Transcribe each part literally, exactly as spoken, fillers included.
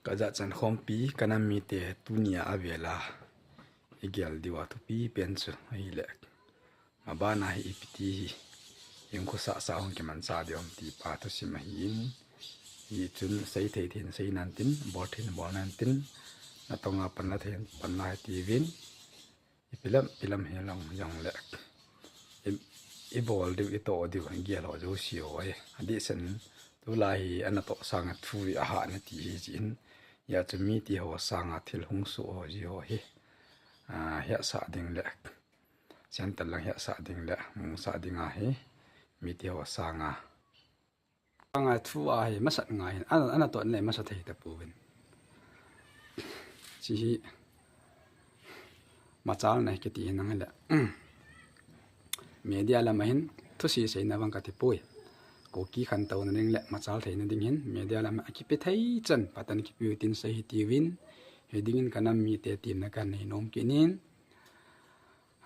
Kajachan khompi, kanam mite tunia avela igel diuva thupi pen chu ahile, abana hi ipi ti hi, ikhosah sah hung kimanchah diu ham ti pa thusim ahin, hichun seithei thei in sei nantin, bol thei in bol nantin, natonga panla thei in panla hitiuvin, ipi lam ipi lam hilou jongle, i, ibol diu, itoh diu, igel ho jouse ho hi adehset in, tulai hi anatoh sanga thu hi ahahna ti hi jeh in, hijeh chun mite ho sanga thil hung soh ho ji ho hi, ah, hetsah ding le, center lang hetsah ding le musah ding ahi, mite ho sanga. Ngai thu ahi, masat ngai hin, ana, anatoh le masa thei tapouvin. Hiche hi machalna kiti hin nang hile, media lama hin thusi seina vang kati poi. Kuki khantouna ding le machal theina ding hin media lama akipe thei chan patan kipe u tin sei hitiuvin, hidingin kanam mite temna kanei nom kit in.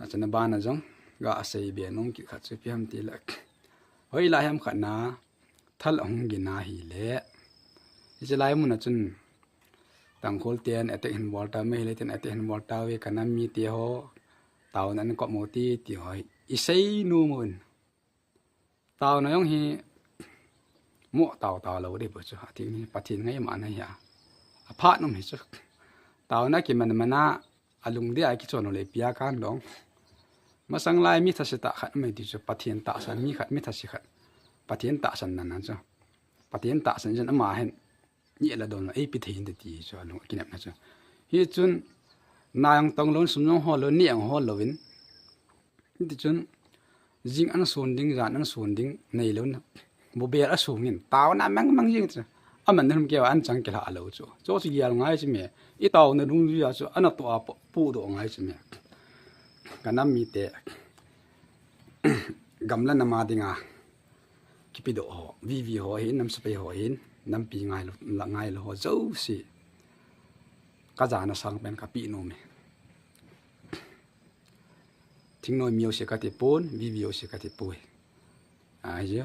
Achana bana jong gasei be nom kit khat chu ipi ham tile, hoilai ham khat na thal ahung gin ahile, hiche lai muna chun Tangkhul ten attack hin bol tauve, Meitei ten attack hin bol tauve, kanam mite ho taona ankop u hite ti ho hi isei nom uvin. Taona jong hi mo tao tao lou ding bou chu, athi hi Pathen ngaima ahi a, aphat um hi chu. Taona kiman mana alungdei a kichon u le ipi a kan dong. Masang lai mi thase tah khat um e ti chu, Pathen tahsan mi khat, mi thase khat, Pathen tahsan nan chu, Pathen tahsan jen ama hin neh le don eipe thei inte ti chu alung akinepna chu. Hichun na jong tong lou, sum jong hol lou, neh jong hol louvin, hitichun jing ansun ding, jan ansun ding neilou, bubel asungin taona mang mang jing chu, aman lhum keu a anchang kilha lou chu, chu chu gel ngai chu me. Itaona dungjuia chu anatoh a pu, pudoh ngai chu me. Kanam mite gamla nam a dinga kipedoh ho, VV ho hin, nam sepai ho hin, nampi ngailou, ngailou ho jouse kajana sangpen kapeh nom e. Thingnoi mi jouse katipon, VV jouse katipoi. Ahi,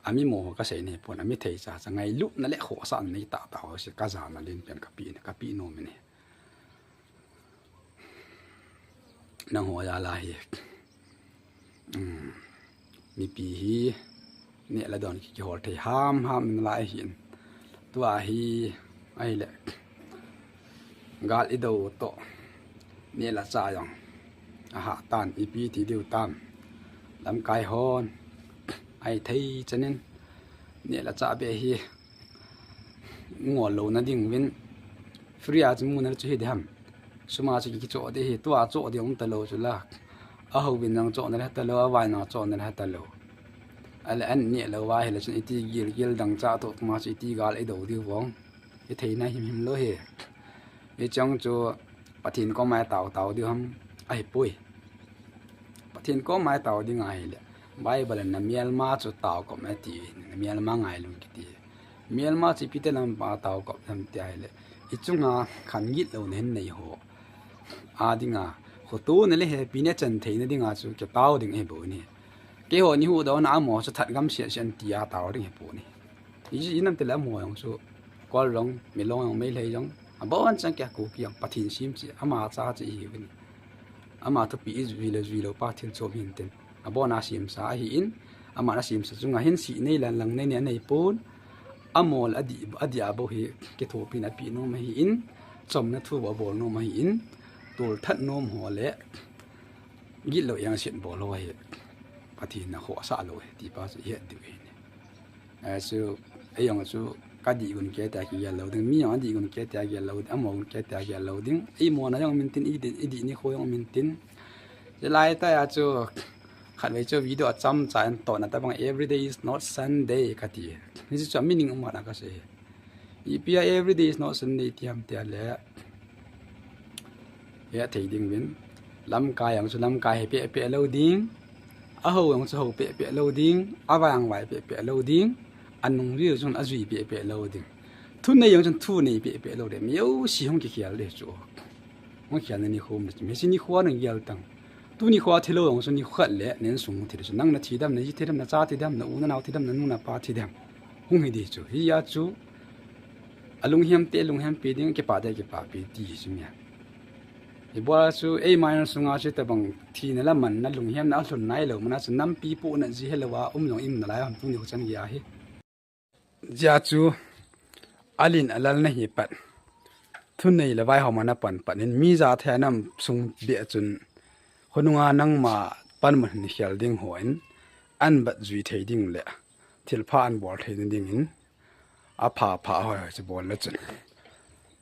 ami mo ho kasei nahipon, ami thei chacha ngailutna le khohsahna nei tahtah ho jouse kajana lenpen kapeh, kapeh nom e. Nangho jal a hi, mipi hi neh le don kihol thei hamham in lai hin, tua hi ahile gal idou toh neh le chah jong ahahtan, ipi ti diu tam. Lamkai hon ahithei chan in neh le chah beh hi ngol louna ding uvin, free a chu muna chu hi ding ham. Sum a chu kichoh ding hi, tua choh ding um talou chu la, ahouvin jong chohna le talou, avai jong chohna le talou. Ahile an neh louva ahile chun iti gilgil dangchah toh kuma chu iti gal idou diu vang, itheina himhim lou hi. Hiche jong chu Pathen koma itao tao diu ham, ahipoi. Pathen koma itao ding ahile, Bible in namelma chu taokop ati, namelma ngailun kiti. Melma chu ipi ti lampa taokop ham ti ahile, ichunga khan gitlouna hin nei ho a dinga, khotona le hepina chan theina dinga chu kitao ding ahibou ahi. Keiho ni huhdohna amaho chu that gam sese an tia tao ding ahipoi. Ijeh inem itile amaho jong chu Kol jong, Milong jong, Meitei jong, abonchan kei Kuki jong Pathen sem cheh, ama cha cheh ihiuvin. Ama thupi ijui le juilou pa thilchom hintin, abona semsa ahin, aman asemsa chunga hin sih nei le lang nei nei aneipon. Amaho le adih, adih a bou hi kithopina apeh nom ahin, chomna thu bou abol nom ahin, tolthat nom ho le gitlou engset bol ho hi Pathen in akhohsah lou ahi ti pa chu ihet diu ahi. Achu, eijong chu kadih gun kei tia kigel lou ding, mi jong adih gun kei tia gel lou ding, amaho gun kei tia gel lou ding. Eimona jong um intin, idih, idih nikho jong um intin. Chulai tah a chu khatvei chu video achamcha in tohna tobang every day is not Sunday kati. Hiche chu meaning um khat a kasei. Ipi a every day is not Sunday ti ham ti ahile, hethei ding uvin, lamkai jong chu lamkai hi pehpeh lou ding, ahou jong chu hou pehpeh lou ding, avai jong vai pehpeh lou ding, anungjui jong chun ajui pehpeh lou ding, thunei jong chun thunei pehpeh lou ding, mi jouse hung kikhel ding chu. Hung khelna nikho um ding chu, hiche nikho a nagel tan. Tuni nikho a thilou jong chu nikho khat le neinsung thil chu, nang nathi dem, naji thi dem, nacha thi dem, na u nanao thi dem, nanu napa thi dem, hung hi ding chu. Hijeh a chu Alunghem te, lunghem pi ding, kipa te, kipa pi ti hi chu nia. Ibola chu eima insunga chu tabang thina le manna, lunghem na alhun nailou mana chu nampi pu na ji helou a um jong um nalai ham tuni kho chan gei ahi. Jia chu alin alal na hi pat, thunei le vaihom ana pan pan in mi ja thei nam sung beh chun khonunga nangma panmun hin khel ding ho in an bat jui thei ding le thilpha an bol thei ding in apha pha hoi hoi chu bol le chun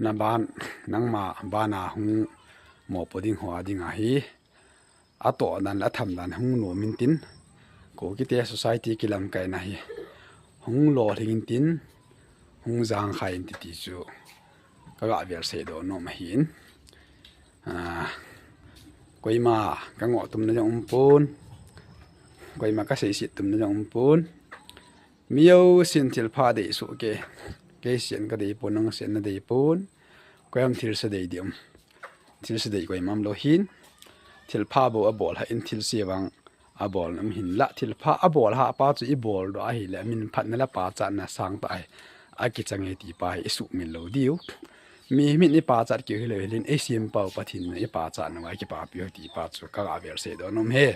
na ban nangma bana hung mopo ding ho a ding ahi. Atoh dan le atham dan hung nom intin, Kuki te society kilamkaina hi hung lolhing intin, hung jangkhai inte ti chu kaga vel seidoh nom ahin. Ah, koima kangoh tumna jong umpon, koima kaseiset tumna jong umpon. Mi jousen thilpha dei soh kei, kei sen kadei pon, nang sen nadei pon. Koiham thilse dei ding um? Thilse dei koima umlou hin, thilpha bou abol hah in thilse vang abol um hinlah, thilpha abol hah pa chu ibol doh ahile min phatna le pachatna sangtah ahi, akichang e ti pa hi isuhmil lou diu. Mihem in ipachat keu hilou hel in, eisempau Pathen in ipachat nau a kipapi u ti pa chu kaga vel seidoh nom e.